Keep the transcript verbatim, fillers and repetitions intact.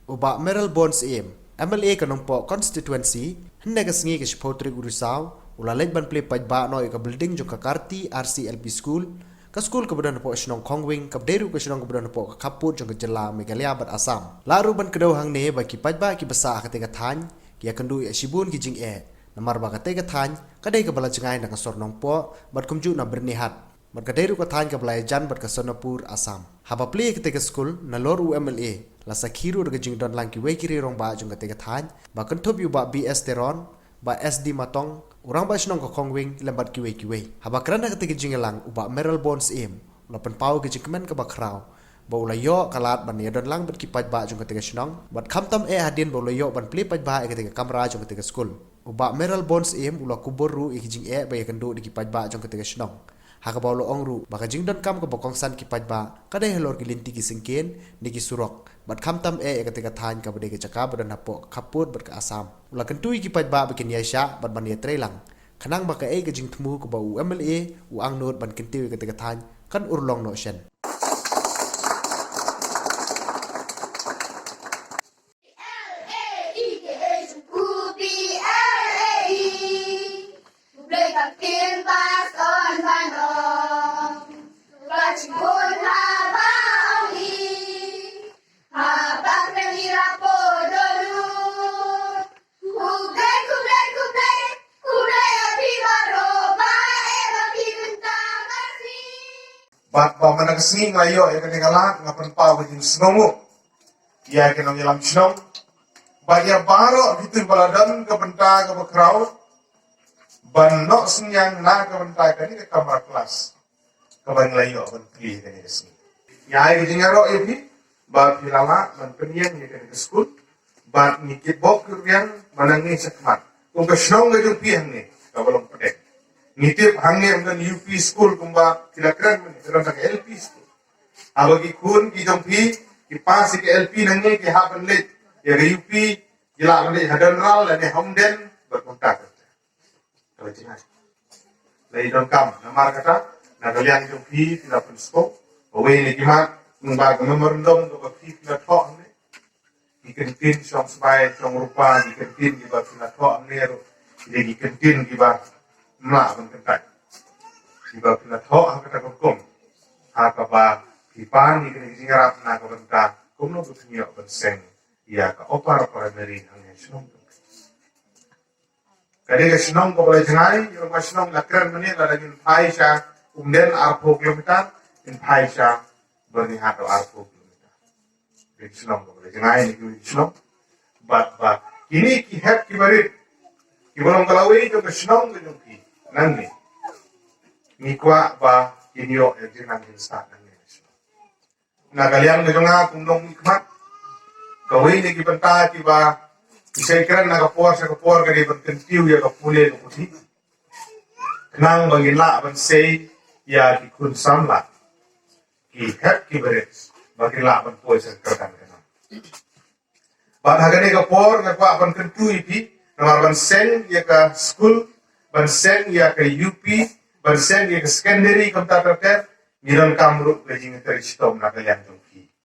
U Bah Mayralborn Syiem, M L A ka Nongpoh Constituency, hynne ka sngi ka shiphew tarik u Risaw, u la leit ban plie paidbah noh ïa ka building jong ka Karti R C L P School, ka skul kaba don hapoh shnong Khongwing, kaba dei ruh ka shnong kaba don hapoh ka khappud jong ka jylla Meghalaya bad Assam. Lah ruh ban kdew hangne ba ki paidbah kiba sah ha katei ka thaiñ ki ïakynduh ïa shibun ki jingeh, namar ba katei ka thaiñ ka dei kaba la jngai na ka sor Nongpoh bad kumjuh na Byrnihat. Bad ka dei ruh ka thaiñ kaba la ïajan bad ka Sonapur, Assam. Haba plie ïa katei ka skul, nalor u M L A la sakhi ruh da ka jingdon lang kiwei ki rangbah jong katei ka thaiñ, ba kynthup ïa u Bah B S Teron, Bah S D Matong, u rangbah shnong ka Khongwing, lem bad kiwei kiwei. Haba kren ha katei ka jingïalang, u Bah Mayralborn Syiem u la pynpaw ïa ka jingkmen kaba khraw ba u la ïoh ka lad ban ïadon lang bad ki paidbah jong katei ka shnong, bad khamtam eh hadien ba u la ïoh ban plie paidbah ïa katei ka kamra jong katei ka skul. U Bah Mayralborn Syiem u la kubur ruh ïa ki jingeh ba ïakynduh da ki paidbah jong katei ka shnong, ha kaba u la ong ruh ba ka jingdonkam kaba kongsan ki paidbah ka dei halor ki lynti ki syngkien ne ki surok, bad khamtam eh ïa katei ka thaiñ kaba dei ka jaka ba don hapoh ka khappud bad ka Assam. U la kyntu ïa ki paidbah ba kin ïaishah bad ban ïatreilang, khnang ba kaei ka jingthmu kaba u M L A u angnud ban kyntiew ïa katei ka thaiñ kan urlong noh shen. Bad ba man ka sngi nga ïoh ïa kane ka lad, nga pynpaw ka jingsngewnguh ïa ki nongïalam shnong bad ïa baroh kito ba la don ka bynta kaba khraw ban noh synñiang na ka bynta kane ka kamra klas kaba ngi la ïoh ban plie kane ka sngi. Ngi ai ka jingïaroh ïa phi ba phi la lah ban pynïeng ïa kane ka skul, bad ngi kit bok kit rwiang ba nangne shakhmat kum ka shnong ka jong phi hangne kaba long pdeng. Ngi tip hangne ym don U P school kumba phi la kren mynne, ka don tang ka L P school. Haba ki khun ki jong phi ki pass ïa ka L P nangne ki hap ban leit ïa ka U P, ki lah ban leit ha Donral lane ha Umden bad kumta. Kaba jngai. La i donkam, namar kata na ka liang jong phi phi la pynskhem. Kawei na ki mat, ngi ba ka memorandum kaba phi phi la thoh hangne, ki kyntien shong sbai shong rupa, ki kyntien kiba phi la thoh hangne ruh ki dei ki kyntien kiba mlak ban kyntait, kiba phi la thoh ha kata ka kum, ha kaba phi pan ïa kane ka jingïarap na ka bynta kumno ba phin ïoh ban seng ïa ka upper primary hangne shnong. Ka dei ka shnong kaba la jngai, ïa ka shnong la kren mynne, lada ngin phai sha Umden arphew kilometer, ngin phai sha Byrnihat arphew kilometer. Ka dei ka shnong kaba la jngai ne ka shnong. Bad ba kine ki hep ki barit kiba long ka lawei jong ka shnong ka jong phi nangne, ngi kwah ba kin ïoh ïa ka jingnang jingstad nangne. Na ka liang ka jong nga kum u nongmihkhmat, kawei na ki bynta kiba ngi shait kren na ka por sha ka por ka dei ban kyntiew ïa ka pule ka puthi, khnang ba ngin lah ban sei ïa ki khun samla, ki hep ki barit, ba kin lah ban poi sha ka kyrdan ka nam. Bad ha kane ka por nga kwah ban kyntu ïa phi, namar ban seng ïa ka skul, ban seng ïa ka U P, ban seng ïa ka secondary kumta ter ter, ngi donkam ruh ka jingtrei shitom na ka liang jong